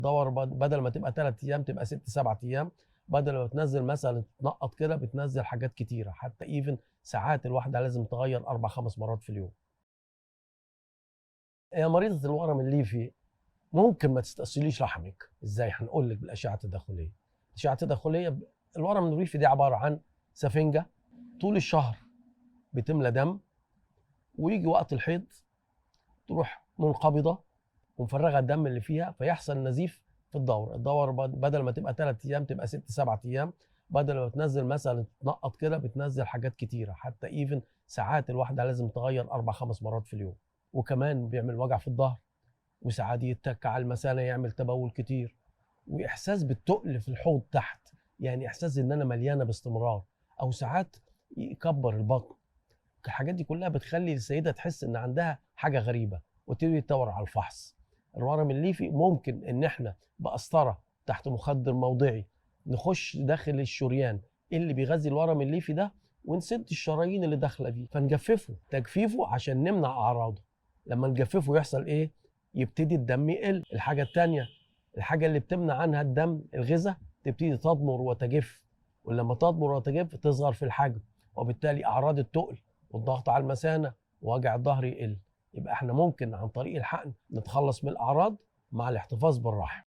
دور بدل ما تبقى 3 ايام تبقى 6 7 ايام، بدل ما تنزل مثلا تنقط كده بتنزل حاجات كتيرة، حتى even ساعات الواحدة لازم تغير 4 5 مرات في اليوم. يا مريضه الورم الليفي ممكن ما تستأصليش رحمك. ازاي؟ هنقول لك بالاشعه التداخليه. الاشعة التداخليه، الورم الليفي دي عبارة عن سفنجه طول الشهر بتملى دم، ويجي وقت الحيض تروح منقبضه ومفرغه الدم اللي فيها، فيحصل نزيف في الدورة. الدورة بدل ما تبقى 3 ايام تبقى 6 7 ايام، بدل ما تنزل مثلا تنقط كده بتنزل حاجات كتيرة، حتى even ساعات الواحدة لازم تغير 4 5 مرات في اليوم. وكمان بيعمل وجع في الظهر، وساعات يتك على المثانه يعمل تبول كتير، واحساس بالتقل في الحوض تحت، يعني احساس ان انا مليانة باستمرار، او ساعات يكبر البطن. الحاجات دي كلها بتخلي السيدة تحس ان عندها حاجة غريبة وتبتدي تدور على الفحص. الورم الليفي ممكن ان احنا بقسطره تحت مخدر موضعي نخش داخل الشريان اللي بيغذي الورم الليفي ده، ونسد الشرايين اللي داخله فيه، فنجففه. تجفيفه عشان نمنع اعراضه. لما نجففه يحصل ايه؟ يبتدي الدم يقل. الحاجة الثانية، الحاجة اللي بتمنع عنها الدم، الغذاء، تبتدي تضمر وتجف، ولما تضمر وتجف تصغر في الحجم، وبالتالي اعراض التقل والضغط على المثانه ووجع الظهر يقل. يبقى احنا ممكن عن طريق الحقن نتخلص من الاعراض مع الاحتفاظ بالرحم.